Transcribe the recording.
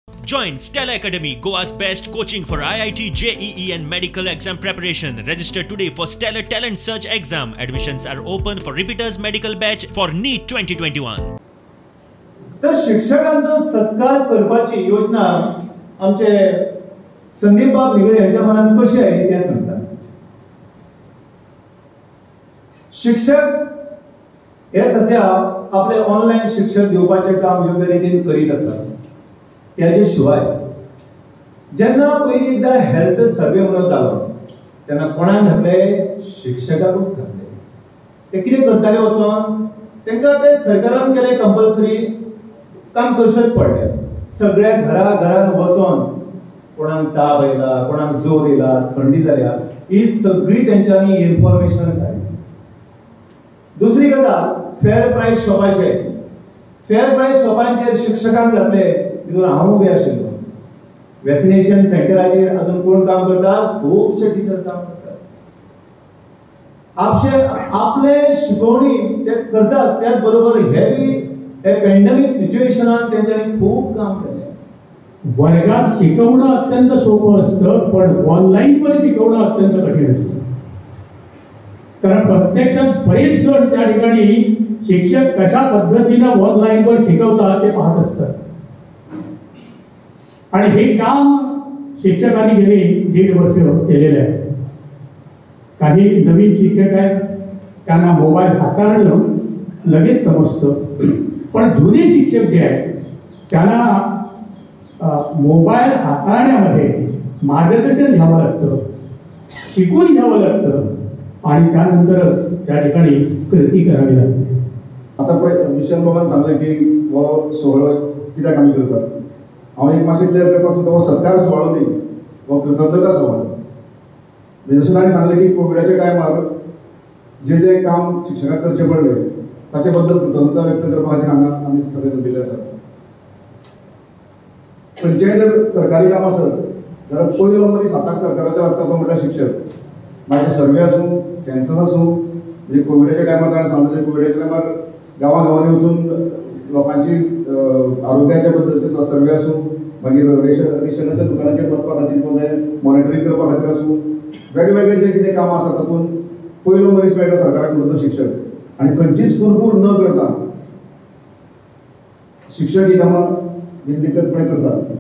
Join Stella Academy, Goa's best coaching for IIT, JEE and medical exam preparation. Register today for Stellar Talent Search exam. Admissions are open for repeaters medical batch for NEET 2021. तर शिक्षकांचो सत्कार करपाची योजना आमचे संदीप बाब निगडे यांच्या मनात कशी आयली ते सांगतात. शिक्षक हे सध्या आपले ऑनलायन शिक्षण दिवपाचें काम योग्य रितीन करीत आसात. त्याचे शिवाय जेन्ना पयलीं एकदां हेल्थ सर्वे म्हणून जालो तेन्ना कोणाक घातले, शिक्षकाकूच घातले. ते कितें करताले वचोन तांकां ते सरकारान केले कंपल्सरी काम करचेंच पडलें. सगळ्या घरा घरान वचोन कोणाक ताप आयला, कोणाक जोर येयला, थंडी जाल्या, ही सगळी तेंच्यांनी इन्फॉर्मेशन काडली. दुसरी गजाल फेर प्रायस शॉपाचे, फेर प्रायस शॉपांचेर शिक्षकांक घातले, तितून हांव उबे आशिल्लो. वॅक्सिनेशन सेंटराचेर अजून कोण काम करता, खुबशे टिचर काम करतात. आपशे आपले शिकवणी ते करतात, त्याच बरोबर हे बी हे पॅन्डेमीक सिच्युएशनान तेंच्यांनी खूब काम केलें. वर्गात शिकवणं अत्यंत सोपं असतं, पण ऑनलाईनवर शिकवणं अत्यंत कठीण असतं. कारण प्रत्यक्षात बरेच जण त्या ठिकाणी शिक्षक कशा पद्धतीनं ऑनलाईनवर शिकवतात ते पाहत असतात. आणि हे काम शिक्षकांनी गेली 1.5 वर्ष केलेलं आहे. काही नवीन शिक्षक आहेत त्यांना मोबाईल हाताळणं लगेच समजतं, पण जुने शिक्षक जे आहेत त्यांना मोबाईल हाताळण्यामध्ये मार्गदर्शन घ्यावं लागतं, शिकून घ्यावं लागतं आणि त्यानंतर त्या ठिकाणी कृती करावी लागते. आता पळय विशाल बाबान सांगलें की हो सोहळो कित्याक आमी करतात. हांव एक मातशें क्लियर करपाक सोदता, हो सत्कार सुवाळो न्ही, हो कृतज्ञता सुवाळो. म्हणजे जशें ताणें सांगलें की कोविडाच्या टायमार जे जें काम शिक्षकांक करचें पडलें ताचे बद्दल कृतज्ञता व्यक्त करपा खातीर हांगा आमी सगळे जमिल्ले आसात. खंयचेंय जर सरकारी काम आसत जाल्यार पयलो मदीं साताक सरकाराच्या लागता तो म्हटल्यार शिक्षक. मागीर सर्वे आसूं, सेन्सस आसूं, म्हणजे कोविडाच्या टायमार ताणें सांगलें कोविडाच्या टायमार गांवां गांवांनी वचून लोकांची आरोग्याच्या बद्दलचे सर्वे आसूं, मागीर रेशनाच्या दुकानाचेर वचपा खातीर मॉनिटरींग करपा खातीर आसूं, वेगवेगळे जे कितें कामां आसा तातूंत पयलो मनीस मेळटा सरकाराक म्हणटा तो शिक्षक. आनी खंयचीच कुरकूर न करता शिक्षक ही कामां बिनदिक्कतपणे करतात.